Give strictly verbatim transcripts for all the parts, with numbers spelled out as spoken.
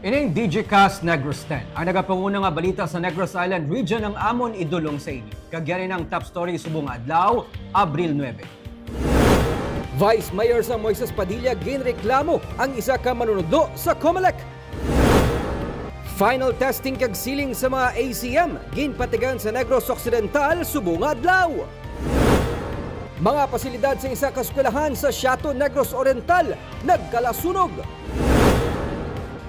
Ining Digicast Negros ten. Ang nagapanguna nga balita sa Negros Island Region ang amon idulong sa inyo. Kag yari ang top story subong nga adlaw, Abril nuebe. Vice Mayor sa Moises Padilla ginreklamo ang isa ka manunudlo sa Comelec. Final testing kag sealing sa mga A C M ginpatigayon sa Negros Occidental subong nga adlaw. Mga pasilidad sa isa ka eskwelahan sa Siato, Negros Oriental nagkalasunog.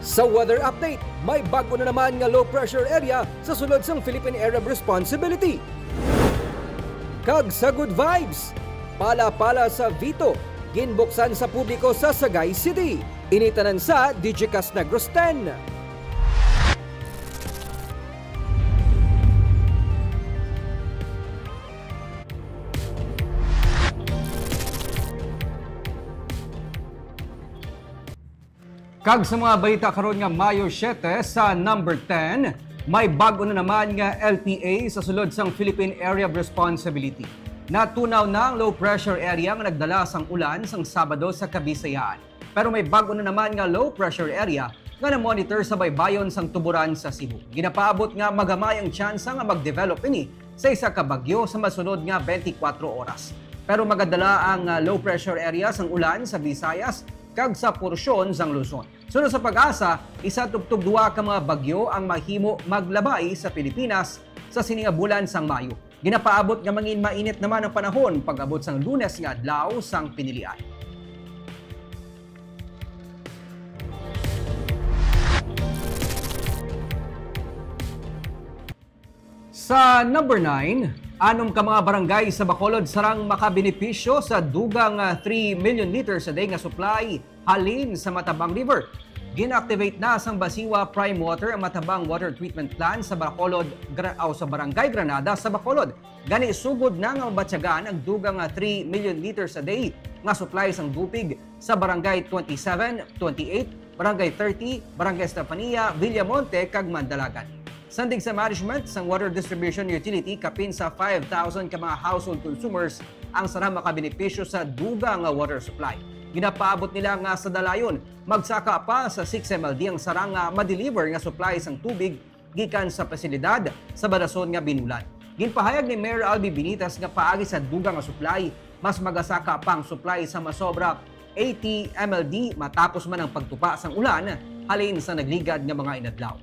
Sa weather update, may bag-o na naman nga low pressure area sa sulod sang Philippine Area of Responsibility. Kag sa good vibes, pala-pala sa Vito, ginbuksan sa publiko sa Sagay City. Ini tanan sa Digicast Negros ten. Kag sa mga balita karon nga Mayo siete, sa number ten, may bag-o na naman nga L P A sa sulod sang Philippine Area of Responsibility. Natunaw na ang low pressure area nga nagdala sang ulan sang Sabado sa Kabisayaan. Pero may bag-o na naman nga low pressure area nga na-monitor sa baybayon sang tuburan sa Cebu. Ginapaabot nga magamay ang tsansa nga mag-develop ini sa isa ka bagyo sa masunod nga twenty-four oras. Pero magadala ang, ah, low pressure area sang ulan sa Visayas kag sa porsyon sang Luzon. Suno sa PAGASA, isa tubtob duha ka mga bagyo ang mahimo maglabay sa Pilipinas sa sini nga bulan sang Mayo. Ginapaabot nga mangin mainit naman ang panahon pag-abot sang Lunes nga adlaw sang pinilian. Sa number nine, anom ka mga barangay sa Bacolod sarang makabenepisyo sa dugang, ah, three million liters a day nga supply halin sa Matabang River. Gin-activate na sang Basiwa Prime Water ang Matabang Water Treatment Plant sa Bacolod, Gra-, aw sa Barangay Granada sa Bacolod. Gani, sugod na nga mabatyagan ang dugang nga three million liters a day nga supply sang tubig sa Barangay twenty-seven, twenty-eight, Barangay thirty, Barangay Estefania, Villamonte, kag Mandalagan. Sandig sa management sang water distribution utility, kapin sa five thousand ka mga household consumers ang sarang makabenepisyo sa dugang nga water supply. Ginapaabot nila nga sa dalayon, magsaka pa sa six M L D ang sarang nga ma-deliver nga supply sang tubig gikan sa pasilidad sa Banason nga Binulan. Ginpahayag ni Mayor Albi Benitez nga paagi sa dugang nga supply, mas magasaka pa ang supply sa masobra eighty M L D matapos man ang pagtupa sang ulan halin sa nagligad nga mga inadlaw.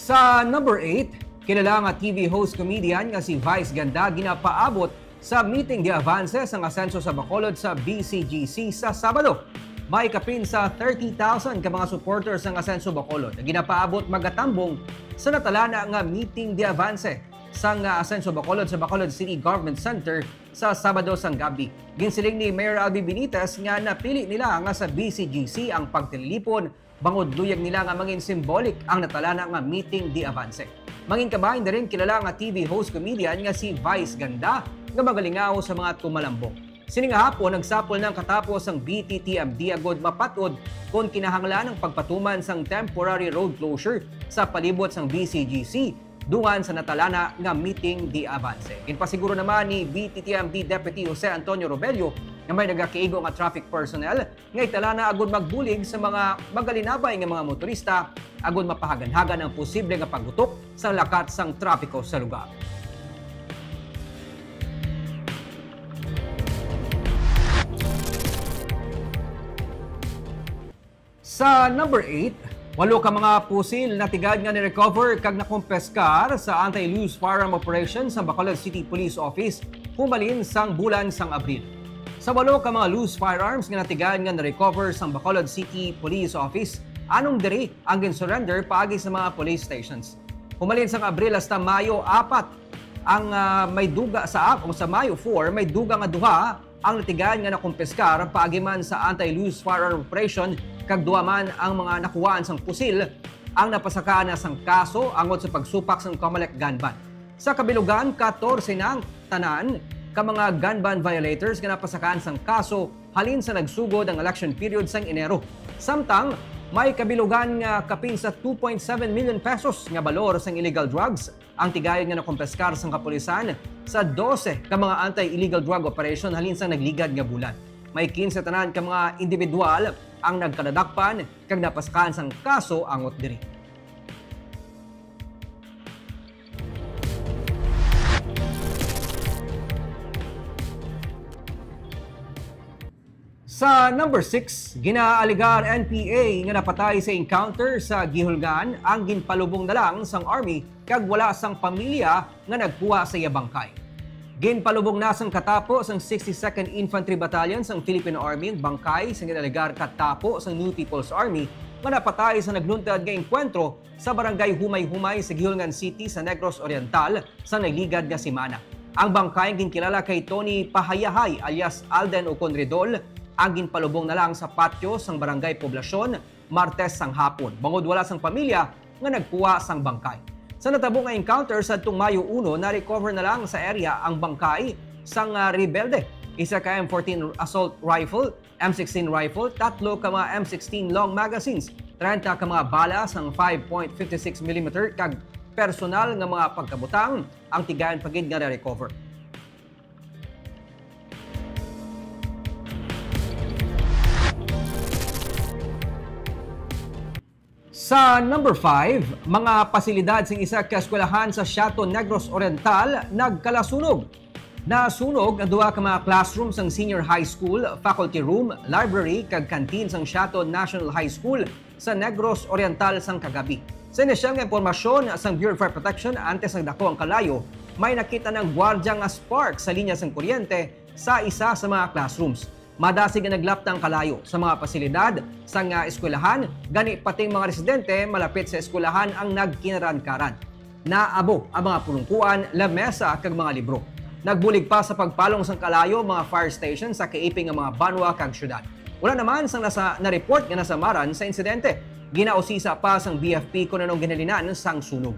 Sa number eight, kilala nga T V host comedian nga si Vice Ganda ginapaabot sa meeting de avance sang Asenso sa Bacolod sa B C G C sa Sabado. May kapin sa thirty thousand ka mga supporters sang Asenso Bacolod nga ginapaabot magatambong sa natalana nga meeting de avance sang, ah, Asenso Bacolod sa Bacolod City Government Center sa Sabado sang gabi. Ginsiling ni Mayor Albi Benitez nga napili nila nga sa B C G C ang pagtililipon bangod luyag nila nga mangin symbolic ang natalana nga meeting de avance. Mangin kabahin na rin kilala nga T V host comedian nga si Vice Ganda nga magalingaw sa mga tumalambong. Sini nga hapon, nagsapol na ang katapos sang B T T M D agud mapat-od kon kinahanglan ang pagpatuman sang temporary road closure sa palibot sang B C G C dungan sa natalana nga meeting de avance. Ginpasiguro naman ni B T T M D Deputy Jose Antonio Robello nga may nagakiigo nga traffic personnel nga italana agud magbulig sa mga magalinabay nga mga motorista agud mapahaganhagan ang posible nga paggutok sa lakat sang trapiko sa lugar. Sa number eight, walo ka mga pusil natigad nga ni-recover kag nakumpeskar sa anti-loose firearm operation sa Bacolod City Police Office humalin sang bulan sang Abril. Sa walo ka mga loose firearms nga natigad nga na-recover sang Bacolod City Police Office, anom diri ang gin-surrender paagi sa mga police stations. Humalin sang Abril hasta Mayo apat ang, ah, may duga sa, o sa Mayo four, may duga nga duha ang natigayan nga nakumpiskar paagi man sa anti-loose firearm operation, kag duha man ang mga nakuhaan sang pusil ang napasakaan na sang kaso angot sa pagsupak sang Comelec gun ban. Sa kabilugan, katorse na ang tanan ka mga gun ban violators nga napasakaan sang kaso halin sa nagsugod ang election period sang Enero. Samtang, May kabilugan nga kapin sa two point seven million pesos nga balor sang illegal drugs ang tigayon nga nakumpiskar sang kapulisan sa dose ka mga anti-illegal drug operation halin sa nagligad nga bulan. May kinse tanan ka mga individual ang nagkadadakpan kag napasakan sang kaso angot diri. Sa number six, ginaaligar N P A nga napatay sa encounter sa Guihulngan ang ginpalubong na lang sang army kag wala sang pamilya nga nagkuha sa iya bangkay. Ginpalubong na sang katapo sang sixty-second Infantry Battalion sang Philippine Army ang bangkay sang ginaaligar katapo sang New People's Army nga napatay sa nagluntad nga engkwentro sa Barangay Humay-Humay sa Guihulngan City sa Negros Oriental sa nagligad nga semana. Ang bangkay ang ginkilala kay Tony Pahayahay alias Alden Uconridol, ang ginpalubong na lang sa patio sang Barangay Poblacion, Martes sang hapon, bangod wala sang pamilya nga nagkuha sang bangkay. Sa natabo nga encounter sadtong Mayo uno, na-recover na lang sa area ang bangkay sang, ah, rebelde, isa ka M fourteen assault rifle, M sixteen rifle, tatlo ka mga M sixteen long magazines, treinta ka mga bala sang five point fifty six millimeter, kag personal nga mga pagkabutang ang tigayon pa gid nga na-recover. Sa number five, mga pasilidad sing isa ka eskwelahan sa Siaton, Negros Oriental nagkalasunog. Nasunog ang duha ka mga classroom sang senior high school, faculty room, library, kag canteen sang Siaton National High School sa Negros Oriental sang kagabi. Sa inisyal nga impormasyon sang Bureau of Fire Protection, antes nagdako ang kalayo, may nakita ng gwardya nga spark sa linya sang kuryente sa isa sa mga classrooms. Madasig nga naglapta ang kalayo sa mga pasilidad sang, ah, eskwelahan, gani pati ang mga residente malapit sa eskwelahan ang nagkinarankaran. Naabo ang mga pulungkuan, lamesa, kag mga libro. Nagbulig pa sa pagpalong sang kalayo mga fire station sa kaiping nga mga banwa kag syudad. Wala naman sang nasa na-report nga nasamaran sa insidente. Ginausisa pa sang B F P kon anong ginhalinan sang sunog.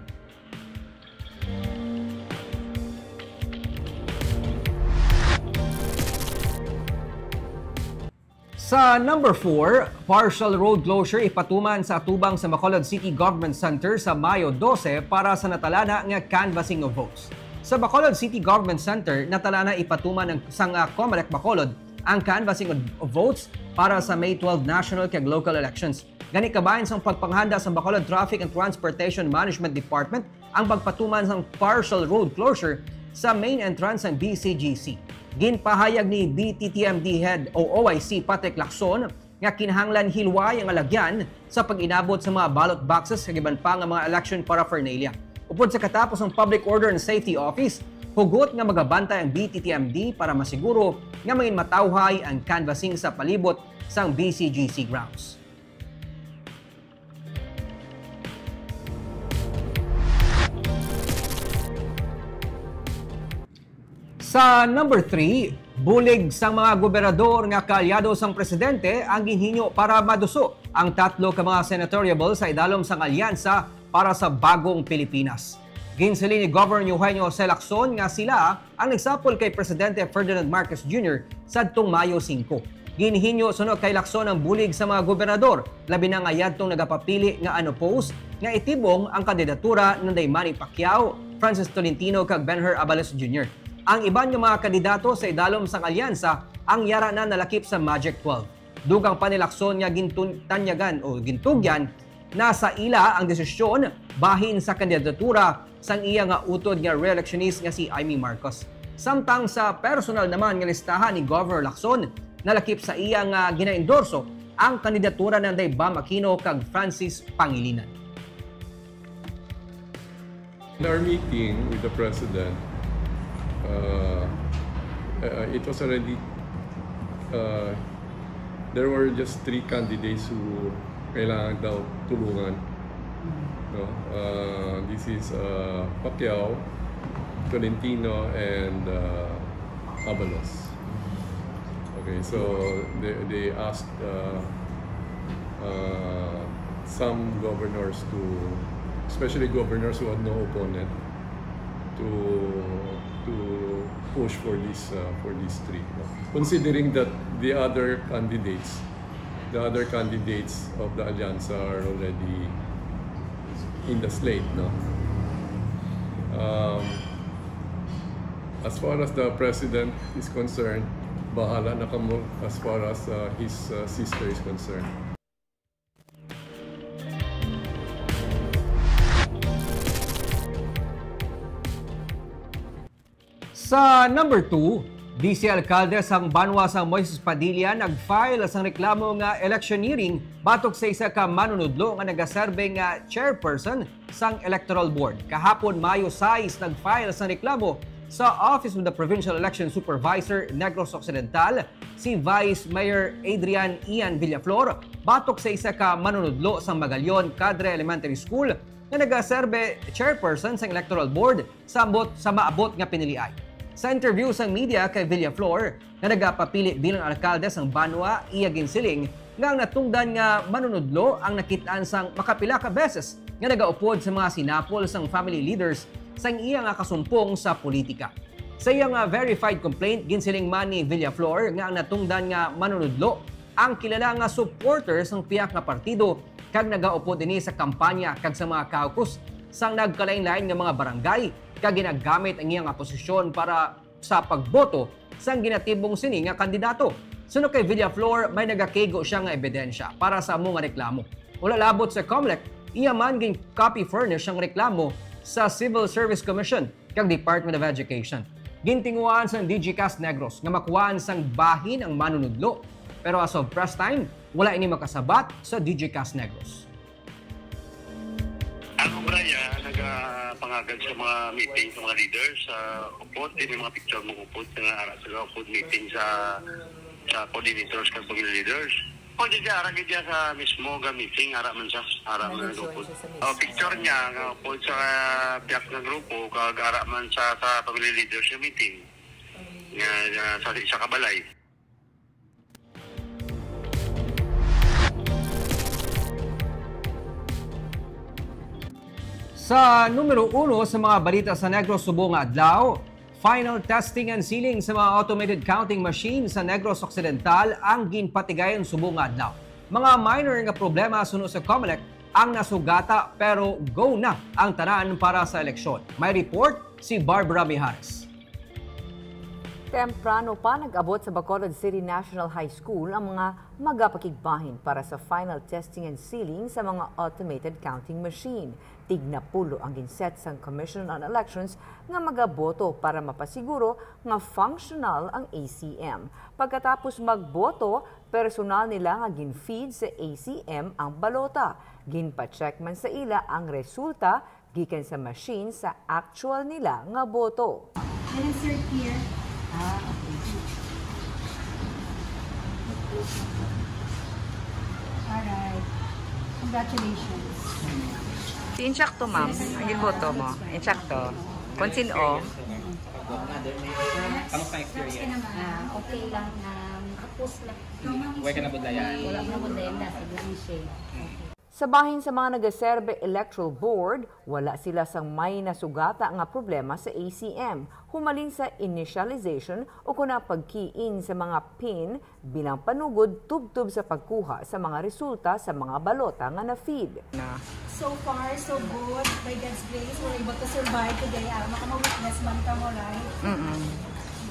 Sa number four, partial road closure ipatuman sa atubang sa Bacolod City Government Center sa Mayo dose para sa natalana nga canvassing of votes. Sa Bacolod City Government Center, natalana ipatuman ang, sang, ah, Comelec Bacolod ang canvassing of votes para sa May twelve national kag local elections. Gani, kabahin sang pagpanghanda sang Bacolod Traffic and Transportation Management Department ang pagpatuman sang partial road closure sa main entrance sang B C G C. Ginpahayag ni B T T M D Head o O I C Patrick Lacson nga kinahanglan hilway ang alagyan sa pag-inabot sa mga ballot boxes kag iban pa nga mga election paraphernalia. Upod sa katapos ang Public Order and Safety Office, hugot nga magabantay ang B T T M D para masiguro nga mangin matawhay ang canvassing sa palibot sang B C G C grounds. Sa number three, bulig sang mga gobernador nga kaalyado sang presidente ang ginhinyo para maduso ang tatlo ka mga senatoriable sa idalom sang alyansa para sa bagong Pilipinas. Ginsiling ni Governor Eugenio C. Lacson nga sila ang nagsapol kay Presidente Ferdinand Marcos Junior sadtong Mayo singko. Ginhinyo suno kay Lacson ang bulig sa mga gobernador, labi na nga yadtong nagapapili nga unopposed, nga itibong ang kandidatura ni Manny Pacquiao, Francis Tolentino, kag Benhur Abalos Junior. Ang iban nga mga kandidato sa idalom sang alyansa ang yara na nalakip sa Magic Twelve. Dugang pa ni Lacson nga gintun-, tanyagan o gintugyan na sa ila ang desisyon bahin sa kandidatura sang iya nga utod nga re-electionist nga si Imee Marcos. Samtang sa personal naman nga listahan ni Governor Lacson, nalakip sa iya nga ginaendorso ang kandidatura ni Bam Aquino kag Francis Pangilinan. In our meeting with the president, uh, uh, it was already, uh, there were just three candidates who kailangan daw tulungan. No? Uh, this is uh, Pacquiao, Tolentino, and uh, Abalos. Okay, so they, they asked uh, uh, some governors to, especially governors who had no opponent, to to push for this uh, for these three. No? Considering that the other candidates The other candidates of the Alyansa are already in the slate, no? Um, as far as the president is concerned, bahala na kamo as far as, uh, his, uh, sister is concerned. Sa number two, Vice Alkalde sang banwa sang Moises Padilla nag-file sang reklamo nga electioneering batok sa isa ka manunudlo nga nagaserbe nga chairperson sang Electoral Board. Kahapon, Mayo sais, nag-file sang reklamo sa Office of the Provincial Election Supervisor, Negros Occidental, si Vice Mayor Adrian Ian Villaflor batok sa isa ka manunudlo sang Magallon Cadre Elementary School nga nagaserbe chairperson sang Electoral Board sa ambot, sa maabot nga piniliay. Sa interview sang media kay Villaflor, nga nagapapili bilang alkalde sang banwa, iya ginsiling nga ang natungdan nga manunudlo ang nakit-an sang makapila ka beses nga nagaupod sa mga sinapol sang family leaders sang iya nga kasumpong sa politika. Sa iya nga verified complaint, ginsiling man ni Villaflor nga ang natungdan nga manunudlo ang kilala nga supporter sang pihak nga partido kag nagaupod ini sa kampanya kag sa mga caucus sang nagkalainlain nga mga barangay, kag ginagamit ang iya nga posisyon para sa pagboto sang ginatibong sini nga kandidato. Suno kay Villaflor, may nagakigo siya nga ebidensya para sa amo nga reklamo. Wala labot sa Comelec, iya man gin-copy furnish ang reklamo sa Civil Service Commission kag Department of Education. Gintinguhaan sang DGCAS Negros nga makuhaan sang bahin ang manunudlo, pero as of press time, wala ini makasabat sa DGCAS Negros. Ang obra niya, nagapangagad sa mga meeting sa mga leaders, sa upod, din yung mga picture mo upod, nga ara sa upod meeting sa sa coordinators kag family leaders. Pwede siya, ara gid siya sa mismo ga meeting, ara man siya, ara man ang upod. Oh, picture niya nga upod sa piyak nga grupo, kag ara man sa sa family leaders nga meeting. Nga, nga sa isa ka balay. Sa numero uno sa mga balita sa Negros subong nga adlaw, final testing and sealing sa mga automated counting machine sa Negros Occidental ang ginpatigayon subong nga adlaw. Mga minor nga problema suno sa Comelec ang nasugata, pero go na ang tanan para sa eleksyon. May report si Barbara Mijares. Temprano pa nag-abot sa Bacolod City National High School ang mga magapakigbahin para sa final testing and sealing sa mga automated counting machine. Tig napulo ang ginset sang Commission on Elections nga magaboto para mapasiguro nga functional ang A C M. Pagkatapos magboto, personal nila nga gin-feed sa A C M ang balota. Ginpa-check man sa ila ang resulta gikan sa machine sa actual nila nga boto. And insert here. Ah, okay. Alright. Congratulations. Insak to, ma'am. Ang giboto mo. Insak to. Kung sin-o. Kamusta ang experience? Ah, okay lang. Um, hapos lang. Way ka nabudlayan? Wala na mo din. Nasa lang siya. Sa bahin sa mga nagaserbe electoral board, wala sila sang may nasugata nga problema sa A C M humalin sa initialization o kon ang pag-key-in sa mga pin bilang panugod tubtob sa pagkuha sa mga resulta sa mga balota nga na-feed. So far, so good. By God's grace, we're able to survive today. Ah, makama-witness man kamo, right?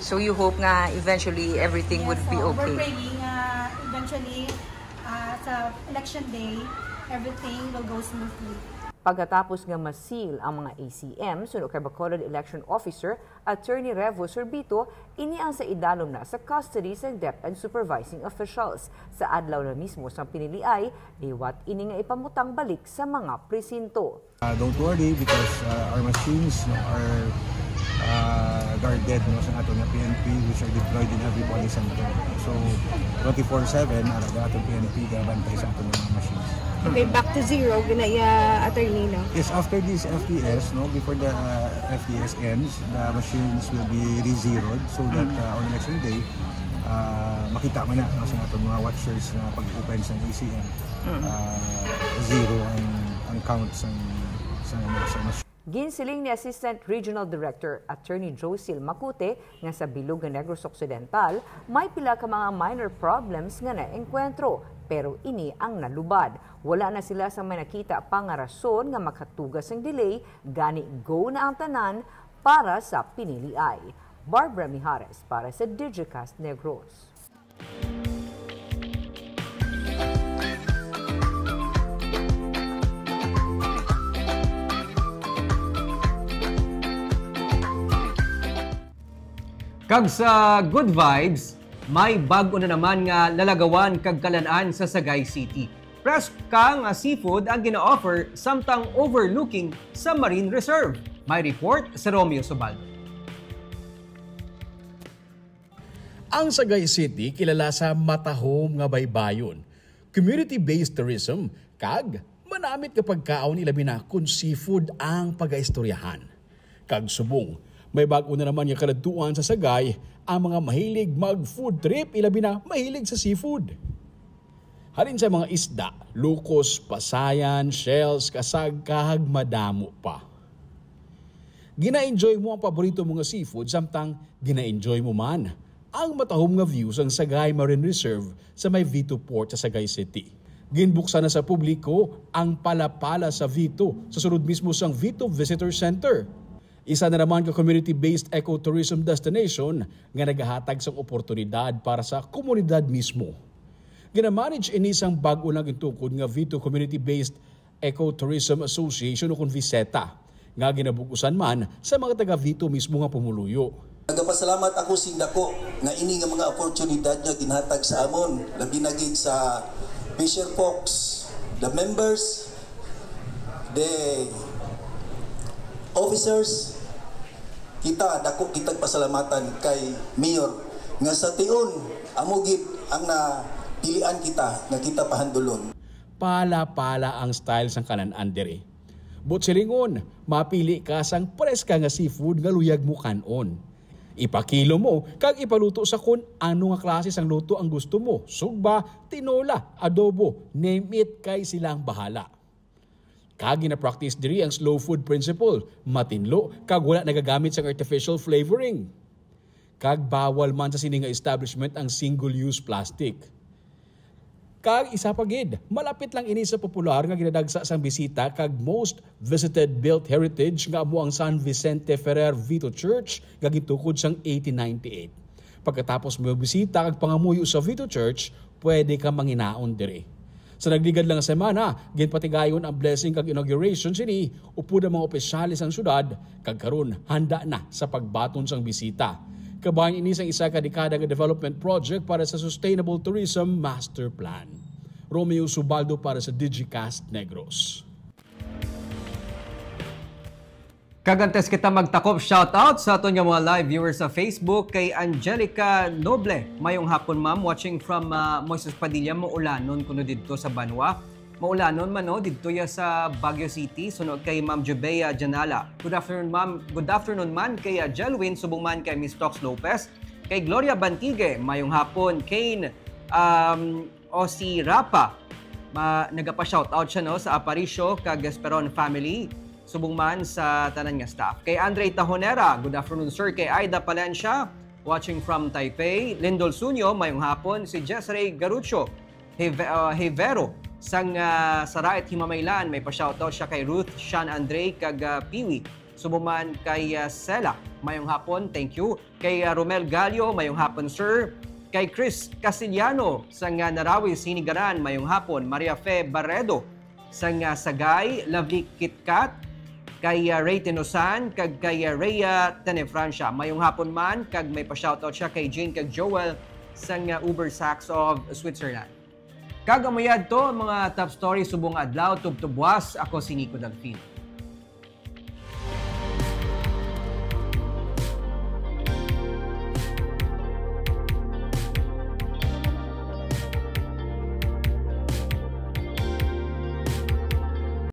So you hope nga eventually everything would be So, we're okay? praying nga eventually, ah, sa election day, everything will go smoothly. Pagkatapos nga ma-seal ang mga A C M, suno kay Bacolod Election Officer Attorney Revo Surbito, ini ang sa idalom na sa custody sa DepEd supervising officials. Sa adlaw na mismo sang piniliay, liwat ini nga ipamutang balik sa mga presinto. Uh, don't worry because uh, our machines, no, are uh, guarded, no, sa aton nga P N P, which are deployed in every polling center. So, twenty-four seven, ara ang aton P N P gabantay sa aton mga machines. Okay, back to zero, ginaya, attorney, no? Yes, after this F T S, no, before the uh, F T S ends, the machines will be re-zeroed so that uh, on election day, uh, makita man na, no, sa aton mga watchers na pag-open sa A C M, uh, zero ang, ang count sa, sa, sa machine. Ginsiling ni Assistant Regional Director Attorney Josil Macute nga sa bilog nga Negros Occidental, may pila ka mga minor problems nga naengkwentro, Pero ini ang nalubad. Wala na sila sa may nakita pa nga rason nga makatuga sang delay, gani go na ang tanan para sa piniliay. Barbara Mijares para sa Digicast Negros. Kag sa good vibes, may bag-o na naman nga lalagawan kag kalan-an sa Sagay City. Preska nga seafood ang gina-offer samtang overlooking sa Marine Reserve. May report si Romeo Subaldo. Ang Sagay City kilala sa matahom nga baybayon, community-based tourism, kag manamit nga pagkaon, ilabi na kon seafood ang pagaistoryahan. Kag subong, may bag-o na naman nga kaladtuan sa Sagay ang mga mahilig mag-food trip, ilabi na mahilig sa seafood. Halin sa mga isda, lukos, pasayan, shells, kasag, kag madamo pa. Gina-enjoy mo ang paborito mo nga seafood samtang gina-enjoy mo man ang matahom nga view sang Sagay Marine Reserve sa may Vito Port sa Sagay City. Ginbuksan na sa publiko ang palapala sa Vito sa sulod mismo sang Vito Visitor Center. Isa na naman ka community-based ecotourism destination nga nagahatag sang oportunidad para sa komunidad mismo. Ginamanage ini sang bag-o lang gintukod nga Vito Community-Based Ecotourism Association o kon VISETA, nga ginabug-usan man sa mga taga Vito mismo nga pumuluyo. Nagapasalamat ako sing dako nga ini nga mga oportunidad nga ginhatag sa amon, labi na gid sa Fisher Folks, the members, the officers. Kita, dako kitag pasalamatan kay Mayor nga sa tion amo gid ang napilian kita nga kita pahandulon. Pala-pala ang style sang kalan-an diri. But silingon, mapili ka sang preska nga seafood nga luyag mo kan-on. Ipakilo mo kag ipaluto sa kon ano nga klase sang luto ang gusto mo, sugba, tinola, adobo, name it, kay sila ang bahala. Kag gina-practice diri ang slow food principle, matinlo kag wala nagagamit sang artificial flavoring. Kag bawal man sa sini nga establishment ang single-use plastic. Kag isa pa gid, malapit lang ini sa popular nga ginadagsa sang bisita kag most visited built heritage nga amo ang San Vicente Ferrer Vito Church nga gintukod sang eighteen ninety-eight. Pagkatapos mo bisita kag pangamuyo sa Vito Church, pwede ka manginaon diri. Sa nagligad lang nga semana, ginpatigayon ang blessing kag inauguration sini upod ang mga opisyales sang syudad, kag karon handa na sa pagbaton sang bisita. Kabahin ini sang isa ka dekada nga development project para sa Sustainable Tourism Master Plan. Romeo Subaldo para sa Digicast Negros. Kag antes kita magtakop, shout out sa aton nga mga live viewers sa Facebook, kay Angelica Noble. Mayong hapon, ma'am, watching from ah, Moises Padilla, maulanon kuno didto sa banwa. Maulanon man, no, didto ya sa Baguio City. Sunod kay Ma'am Jubea Janala. Good afternoon, ma'am. Good afternoon man kay ah, Jelwin, subong man kay Miss Tox Lopez. Kay Gloria Bantigue, mayong hapon. Kane, um, Osi Rapa, ma, nagapa-shoutout siya, no, sa Aparicio kag Esperon family, subong man sa tanan nga staff. Kay Andre Tahonera, good afternoon, sir. Kay Aida Palencia, watching from Taipei. Lindol Sunyo, mayong hapon. Si Jessray Garucho, Heve-, uh, Hevero, sang uh, Sarait Himamaylan, may pa-shoutout siya kay Ruth, Sean Andre, kag uh, Piwi. Subong man kay uh, Sela, mayong hapon. Thank you. Kay ah, Romel Gallo, mayong hapon, sir. Kay Chris Castellano, sang ah, Narawi, Sinigaran, mayong hapon. Maria Fe Barredo, sang ah, Sagay, Lovely Kitkat, kay ah, Ray Tenosan, kag kay ah, Rhea Tenefrancia. Mayong hapon man, kag may pa-shoutout siya kay Jane kag Joel, sang ah, Uber Sachs of Switzerland. Kag amo yadto ang mga top story subong adlaw, tubtubwas. Ako si Nico Delfin.